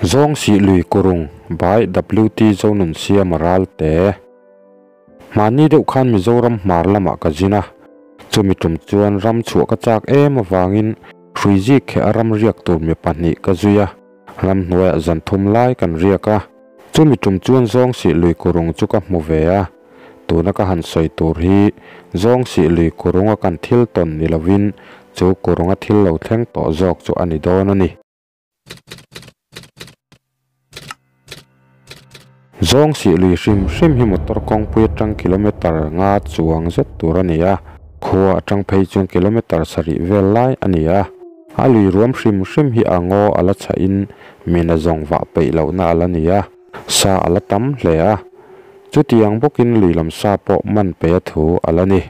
Zawng sih lui kurung by WT Zonunsiama Ralte. Mahni deuh khan Mizoram hmar lamah ka zin a, chumi tum chuan ram chhuah ka chak em avangin Hruizik khe a ram riak tur mi pahnih ka zui a, ramhnuaiah zan thum lai kan riak a. Chumi tum chuan zawng sih lui kurung chu ka hmu ve a, tuna ka han sawi tur hi zawng sih lui kurunga kan thil tawn ni lovin chu kurunga thil lo thleng tawh zawk chu a ni dawn a ni. Zawng sih lui hrim hrim hi motor kawngpui atang kilometer nga chuang zet tur a ni a, khua atang phei chuan kilometer sarih vel lai a ni a. A lui ruam hrim hrim hi a ngaw a la chhahin mina zawng vah peih lohna a la ni a, sa a la tam hle a. Chutiang bawkin lui lam sa pawh man pe a thu a la ni.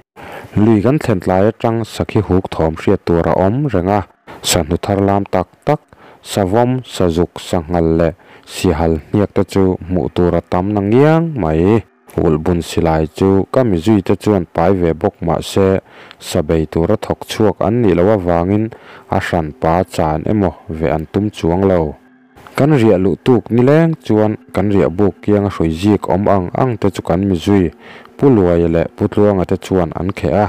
Lui kan thlen tlai atang sakhi huk thawm hriat tur a awm reng a. Sahnu thar lam tak tak, savawm, sazuk, sanghal leh sihal hniak te chu hmuh tur a tam na ngiang mai. Ulhbun silai chu ka mizui te chuan pai ve bawk mah se, sa bei tura thawk chhuak an nih loh avangin a hran pa chan emaw ve an tum chuang lo. Kan riah luh tuk nileng chuan kan riah buk kianga hrui zik awm ang ang te chu kan mizui Pu Luaia leh Pu Tluanga te chuan an kheh a.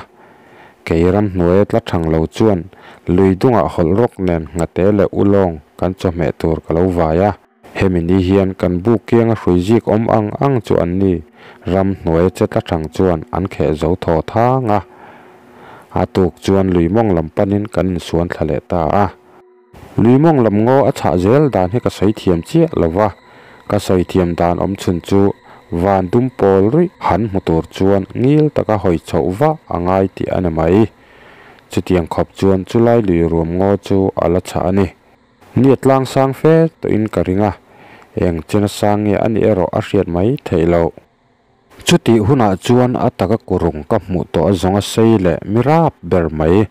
Kei ramhnuaia tla thang lo chuan lui dungah hawlh rawk nen nghate leh ulawng kan chawhmeh tur ka lo vai a. Hemi ni hian kan buk kianga hrui zik awm ang ang chu an ni ramhnuaia che tla thang chuan an kheh zo thaw thang a. A tuk chuan lui mawng lam panin kan insuan thla leh ta a. Lui mawng lam ngaw a chhah zel dan hi ka sawi thiam chiah lo va, ka sawi thiam dan awm chhun chu van dum pawl ruih han hmu tur chuan ngil taka hawi chhoh vah a ngai tih a ni mai. Chutiang khawp chuan chulai lui ruam ngaw chu a la chhah a ni. Ni a tlang sang fe tawhin ka ring a, eng chena sang nge a nih erawh a hriat mai theih loh. Chutih hunah chuan a taka kurung ka hmuh tawh a zawng a sei leh mi rap ber mai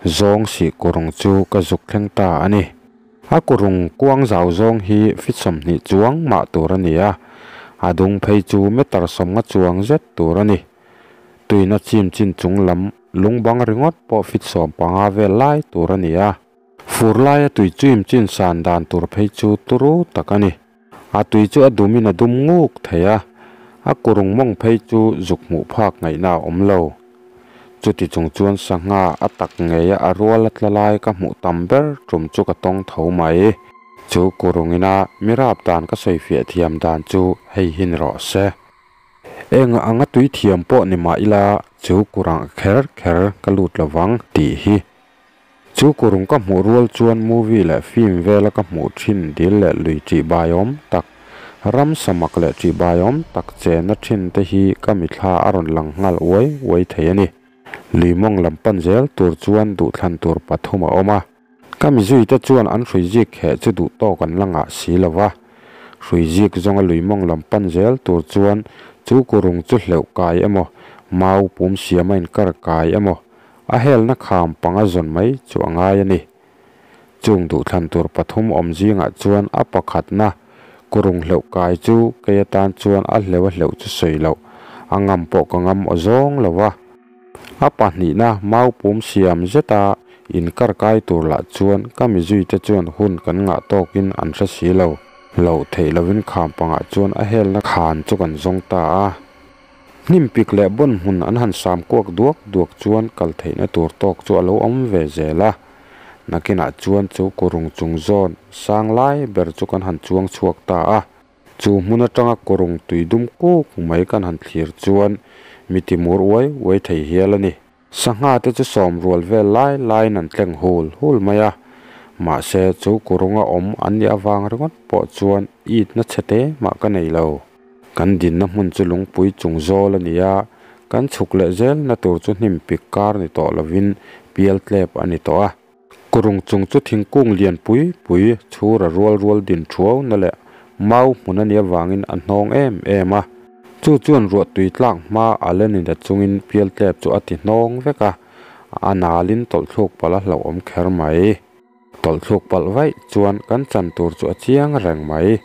zawng sih kurung chu ka zuk thleng ta a ni. A kurung kuang zau zawng hi fit 20 chuang mah tur a ni a, a dung phei chu meter 50 chuang zet tur a ni. Tuina chim chin chung lam lung bang ringawt pawh fit 15 vel lai tur a ni a. Fur laia tui chim chin san dan tur phei chu turu tak a ni. A tui chu a dumin a dum nguk thei a, a kurung mawng phei chu zuk hmuh phak ngaihna a awm lo. Chuti chung chuan sangha a tak ngei a a rual a tla lai ka hmuh tam ber tum chu ka tawng tho mai. Chu kurungina mi rap dan ka sawi fiah thiam dan chu hei hi ni rawh se. Eng anga tui thiam pawh ni mah ila chu kurang kher kher ka lut lovang tih hi. Chu kurung ka hmuh rual chuan movie leh film vela ka hmuh thin dil leh lui tih bai awm tak, ram samak leh tih bai awm tak chena thin te hi ka mithla a rawn lang nghal uai uai thei a ni. Lui mawng lam pan zel tur chuan duhthlan tur pathum a awm a. Ka mizui te chuan an hrui zik heh chu duh tawk an la ngah si lova. Hrui zik zawnga lui mawng lam pan zel tur chuan chu kurung chu hleuh kai emaw, mau pum siama inkar kai emaw, a helna kham panga zawn mai chu a ngai a ni. Chung duhthlan tur pathum awm zingah chuan a pakhatna kurung hleuh kai chu kei atan chuan a hleuh a hleuh chu sawi loh, a ngam pawh ka ngam aw zawng lo va. A pahnihna mau pum siam zeta inkar kai tur lah chuan ka mizui te chuan hun kan ngah tawkin an hre si lo. Loh theih lovin kham pangah chuan a helna khan chu kan zawng ta a. Hnim pik leh bon hmun an han sam kuak duak duak chuan kal theihna tur tawk chu a lo awm ve zel a. Nakinah chuan chu kurung chung zawn sang lai ber chu kan han chuang chhuak ta a. Chu hmun atanga kurung tui dum kuk mai kan han thlir chuan mi timur uai uai thei hial a ni. Sangha te chu sawm rual vel lai laiin an tleng hul hul mai a. Mahse chu kurunga awm an nih avang ringawt pawh chuan it na chhe te mah ka nei lo. Kan dinna hmun chu lungpui chung zawl a ni a, kan chhuk leh zel na tur chu hnim pik kar ni tawh lovin pial tlep a ni tawh a. Kurung chung chu thingkung lian pui pui chhura rual rual din thuau na leh mau hmun a nih avangin a hnawng em em a. Chu chuan ruah tui tlak hma a lenin a chungin pial tlep chu a ti hnawng vek a, a nalin tawlhthluk palh a hlauhawm kher mai. Tawlhthluk palh vaih chuan kan chan tur chu a chiang reng mai.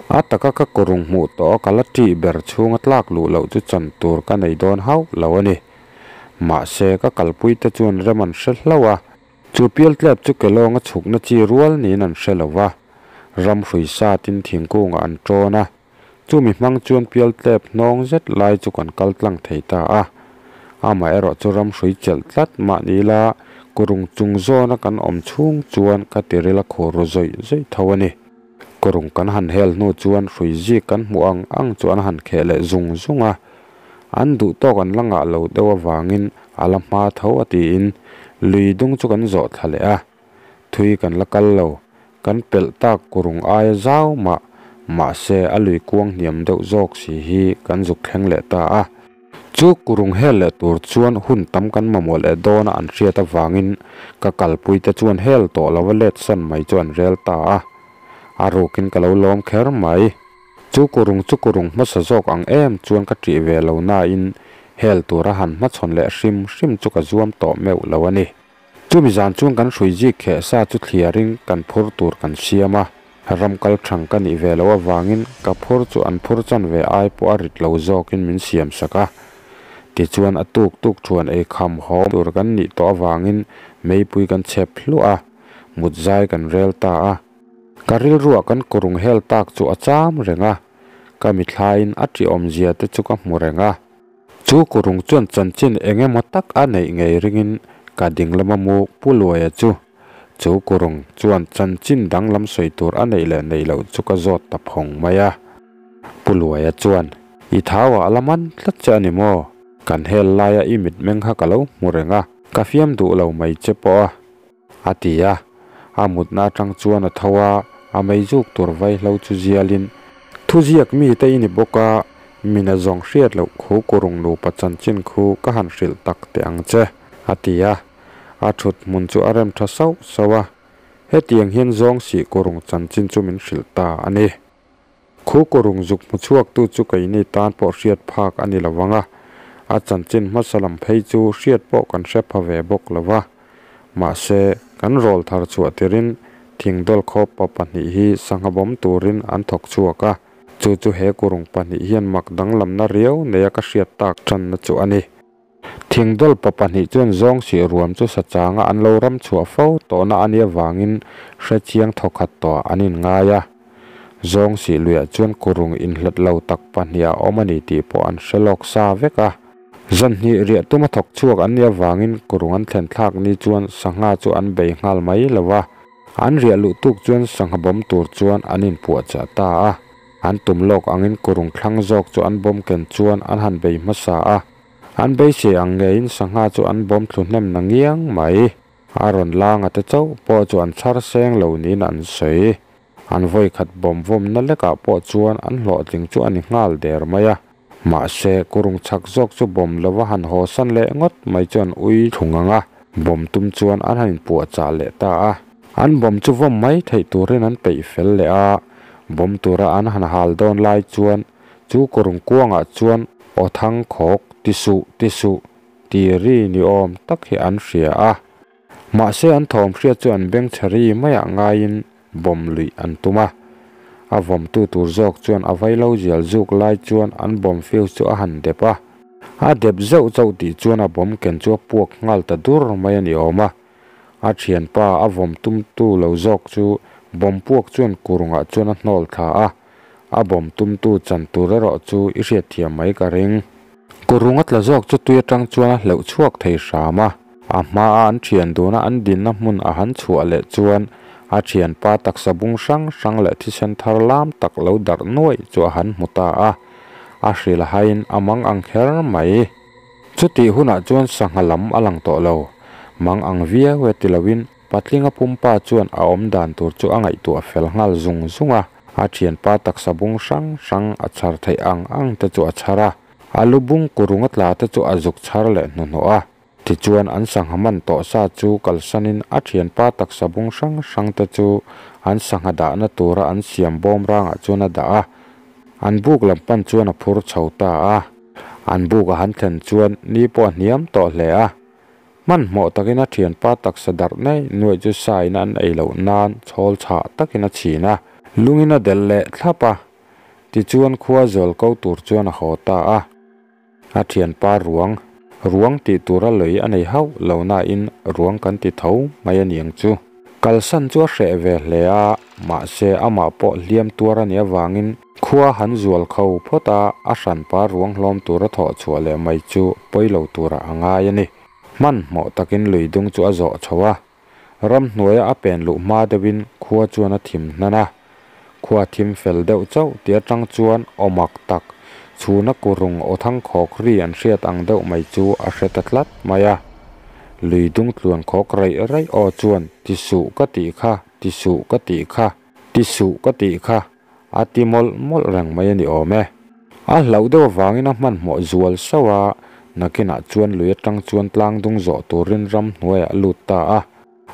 A taka ka kurung hmuh tawh a ka la tih ber chhunga tlak luh loh chu chan tur ka nei dawn hauh lo a ni. Mahse ka kalpui te chuan rem an hre hlauh a, chu pial tlep chu ke lawnga chhukna chi rual niin an hre lo va. Ram hrui satin thingkungah an ṭawn a, chumi hmang chuan pial tlep hnawng zet lai chu kan kal tlang thei ta a. Amaherawh chu ram hrui chelh tlat mah ni ila, kurung chung zawna kan awm chhung chuan ka tiril a khur ru zawih zawih tho a ni. Kurung kan han hel hnu chuan hrui zik kan hmuh ang ang chu an han kheh leh zung zung a. An duh tawk an la ngah lo deuh avangin a la hma tho a tiin lui dung chu kan zawh thla leh a. Thui kan la kal lo, kan pelh tak kurung aia zau mah, mahse a lui kuang hniam deuh zawk si hi kan zuk thleng leh ta a. Chu kurung hel leh tur chuan hun tam kan mamawh leh dawn a an hriat avangin ka kalpui te chuan hel tawh lo a let san mai chu an rel ta a. A rukin ka lo lawm kher mai. Chu kurung chu kurung hmasa zawk ang em chuan ka ṭih ve lo nain hel tura han hmachhawn leh hrim hrim chu ka zuam tawh meuh lo a ni. Chumi zan chuan kan hrui zik kheh sa chu thliarin kan phur tur kan siam a, ram kal thang ka nih ve loh avangin ka phur chu an phur chan ve ai pawh a rit lo zawkin min siam sak a. Tichuan a tuk tuk thuan ei kham haw tur kan nih tawh avangin meipui kan chhep hluah a, mut zai kan rel ta a. Ka rilruah kan kurung hel tak chu a cham reng a, ka mithlaiin a ṭihawmzia te chu ka hmu reng a. Chu kurung chuan chanchin eng emaw tak a neih ngei ringin ka ding lama mu Pu Luaia chu chu kurung chuan chanchin danglam sawi tur a neih leh neih loh chu ka zawt ta phawng mai a. Pu Luaia chuan, I thau ah la man tlat che a ni maw? Kan hel laia i mitmeng kha ka lo hmu reng a, ka fiam duh lo mai che pawh a. A ti a, a mutna atang chuan a tho a, a meizuk tur vaihlo chu zialin, Thuziak mite i ni bawk a, mina zawng hriat loh khu kurung nupa chanchin khu ka han hrilh tak teh ang che, a ti a, a thut hmun chu a rem tha sauh sauh a, hetiang hian zawng sih kurung chanchin chu min hrilh ta a ni. Khu kurung zuk hmu chhuaktu chu keini tan pawh hriat phak a ni lo vang a, a chanchin hmasa lam phei chu hriat pawh kan hre pha ve bawk lo va. Mahse, kan rawl thar chhuah tirin thingdawl khawp pa pahnih hi sangha bawm turin an thawk chhuak a, chu chu he kurung pahnih hian mak danglamna riau neia ka hriat tak tanna chu a ni. Thingdawl pa pahnih chuan zawng sih ruam chu sachanga an lo ram chhuah fo tawhna a nih avangin hrechiang thawkhat tawhah an inngai a. Zawng sih luiah chuan kurung inhlat lo tak pahnih a awm a ni tih pawh an hre lawk sa vek a. Zanhnih riah tuma thawk chhuak an nih avangin kurung an thlen thlak ni chuan sangha chu an bei nghal mai lo a. An riah luh tuk chuan sangha bawm tur chuan an inpuahchah ta a. An tum lawk angin kurung thlang zawk chu an bawm ken chuan an han bei hmasa a. An beisei ang ngeiin sangha chu an bawm thlu hnem na ngiang mai. A rawn langa te chauh pawh chu an chhar seng lo niin an sawi. An vawi khat bawm vawmna lekah pawh chuan an hlawhtling chu a ni nghal der mai a. Mahse, kurung chak zawk chu bawm lova han haw san leh ngawt mai chu an ui thung ang a, bawm tum chuan an han inpuahchah leh ta a. An bawm chu vawm mai theih turin an peih fel leh a, bawm tura an han hal dawn lai chuan Chu kurung kuangah chuan aw thang khawk, ti suh, ti suh, ti ri ni awm tak hi an hria a. Mahse an thawm hriat chu an beng chhe ri maiah ngaiin bawm luih an tum a. A vawmtu tur zawk chuan a vailo zial zuk lai chuan an bawm fuse chu a han dep a. A dep zeuh chauh tih chuan a bawm ken chu a puak nghal ta dur mai a ni awm a. A thianpa a vawm tumtu lo zawk chu bawm puak chuan kurungah chuan a hnawl thla a. A bawm tumtu chan tur erawh chu i hriatthiam mai ka ring. Kurung a tla zawk chu tui atang chuan a hleuh chhuak thei hram a. A hmaa an thian duna an dinna hmun a han chhuah leh chuan a thianpa taksa bung hrang hrang leh thisen thar lam tak lo darh nuaih chu a han hmu ta a. A hrilh haiin a mang ang kher mai. Chutih hunah chuan sangha lam a lang tawh lo. Mang ang viau e ti loin Patlinga pumpa chuan a awm dan tur chu a ngaihtuah fel nghal zung zung a, a thianpa taksa bung hrang hrang a chhar theih ang ang te chu a chhar a, a lu bung kurung a tla te chu a zuk chhar leh hnuhnawh a. Tichuan an sangha man tawh sa chu kalsanin a thianpa taksa bung hrang hrang te chu an sangha dahna tura an siam bawm rangah chuan a dah a, an buk lam pan chuan a phur chho ta a. An buk a han thlen chuan ni pawh a hniam tawh hle a. Hmanhmawh takin a thianpa taksa darh nei nuaih chu sain an ei loh nan chhawl chhah takin a chhin a, lungin a delh leh thlap a. Tichuan khua zual ko tur chuan a haw ta a. A thianpa ruang, ruang tih tura lei a nei hauh lo nain ruang kan ti tho mai a niang chu. Kalsan chu a hreh ve hle a, mahse amah pawh hliam tuar a nih avangin khua han zual kho phawt a, a hranpa ruang hlawm tura thawh chhuah leh mai chu pawi lo turah a ngai a ni. Hmanhmawh takin lui dung chu a zawh chho a, ramhnuaia a pen luh hma deuhin khua chuan a thim hnan a. Khua thim fel deuh chauh tih atang chuan awmak tak chhuna kurung aw thangkhawk ri an hriat ang deuh mai chu a hre ta tlat mai a. Lui dung tluan khawk raih raih aw chuan ti suh ka tih kha, ti suh ka tih kha, ti suh ka tih kha a ti mawlh mawlh reng mai a ni awm e. A hlauh deuh avangin a hmanhmawh zual sauh a, nakinah chuan lui atang chuan tlang dung zawh turin ramhnuaiah a lut ta a.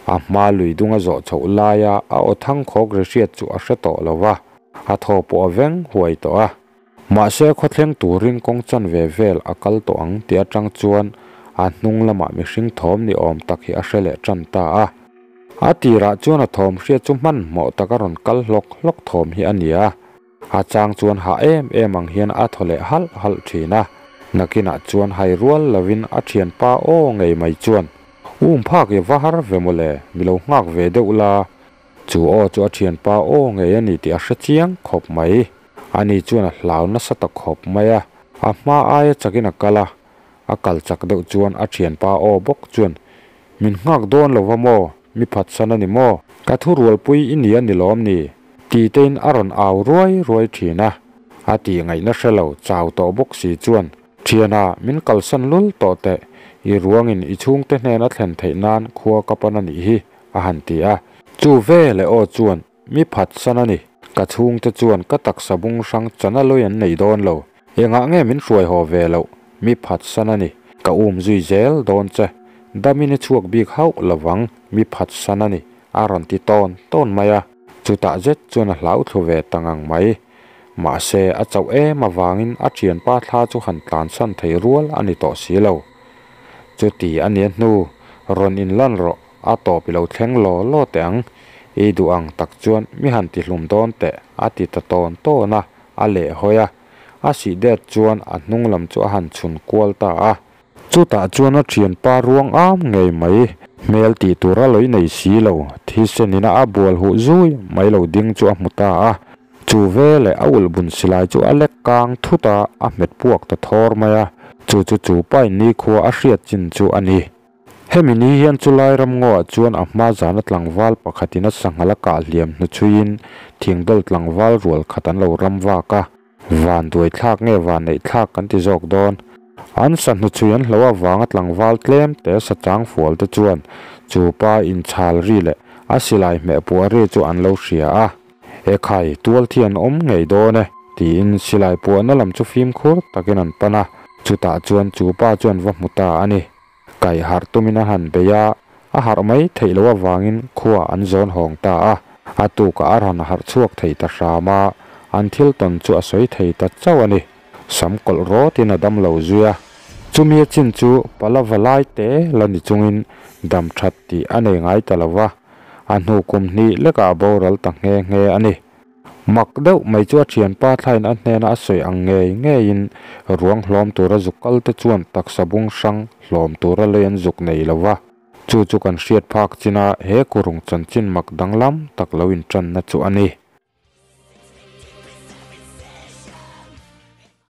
A hma lui dung a zawh chhoh laia a aw thangkhawk ri hriat chu a hre tawh lo va, a thaw pawh a veng huai tawh a. Mahse khawthleng turin kawng chanve vel a kal tawh ang tih atang chuan a hnung lamah mihring thawm ni awm tak hi a hre leh tan ta a. A tirah chuan a thawm hriat chu hmanhmawh taka rawn kal hlawk hlawk thawm hi a ni a. A chang chuan hah em em ang hian a thaw leh halh halh thin a, nakinah chuan hai rual lovin a thianpa aw ngei mai chuan, Um phak i va har ve mawle, mi lo nghak ve deuh la. Chu aw chu a thianpa aw ngei a ni tih a hre chiang khawp mai. Ani chuan a hlau nasa ta khawp mai a, a hma aia chakin a kal a, a kal chak deuh chuan a thianpa aw bawk chuan, Min nghak dawn lo va maw? Mi phatsan a ni maw? Ka thurualpui i ni a ni lawm ni? Ti tein a rawn au ruai ruai thin a. A tih ngaihna hre lo chau tawh bawk si chuan, Thiana, min kalsan lul tawh teh, i ruangin i chhungte hnen a thlen theih nan khua ka pan a nih hi, a han ti a. Chu ve leh aw chuan, Mi phatsan a ni. Ka chhungte chuan ka taksa bung hrang chana lawi an nei dawn lo. Engah nge min hruai haw ve loh? Mi phatsan a ni. Ka um zui zel dawn che. Damin i chhuak bik hauh lovang, mi phatsan a ni, a rawn ti tawn tawn mai a. Chutah zet chuan a hlau thlu ve ta ngang mai. Mahse, a chauh em avangin a thianpa thla chu han tlansan thei rual a ni tawh si lo. Chuti a nia hnu, rawn inlan rawh, a tawp i lo thleng law law teh ang. I duh ang tak chuan mi han tihlum dawn teh, a ti ta tawn tawn a, a lehhawi a. A sih det chuan a hnung lam chu a han chhun kual ta a. Chutah chuan a thianpa ruang am ngei mai, hmel tih tur a lawih nei si lo, thisen ina a bual huh zui mai lo ding chu a hmu ta a. Chu veleh a ulh bun silai chu a lek kang thut a, a hmet puak ta thawr mai a. Chu chu chu pain nikhua a hriat chin chu a ni. Hemi ni hian chulai ramngaw ah chuan a hma zana tlangval pakhatin a sanghal a kah hliam hnuchhuiin thingdawl tlangval rual khat an lo ram vak a. Van duai thlak nge van neih thlak kan ti zawk dawn. An sa hnuchhui an hlo avanga tlangval tlem te sa chang fual te chuan chu pa inchhal ri leh a silai hmeh puah ri chu an lo hria a. Ekhai, tual thi an awm ngei dawn e, tiin silai puahna lam chu fimkhur takin an pan a. Chutah chuan chu pa chuan va hmu ta a ni. Kaih harh tumin a han bei a, a harh mai theih loh avangin khua an zawn hawng ta a. A tukah a rawn harh chhuak thei ta hram a, an thil tawn chu a sawi thei ta chauh a ni. Sam kawlh rawtin a dam lo zui a. Chumi a chin chu pala va lai te la ni chungin dam that tih a nei ngai ta lo va, a hnu kum hnih lekah a boral ta nghe nghe a ni. Mak deuh mai chu a thianpa thlain a hnena a sawi ang ngei ngeiin ruang hlawm tura zuk kal te chuan taksa bung hrang hlawm tura lei an zuk nei lo va. Chu chu kan hriat phak china he kurung chanchin mak danglam tak lo intanna chu a ni.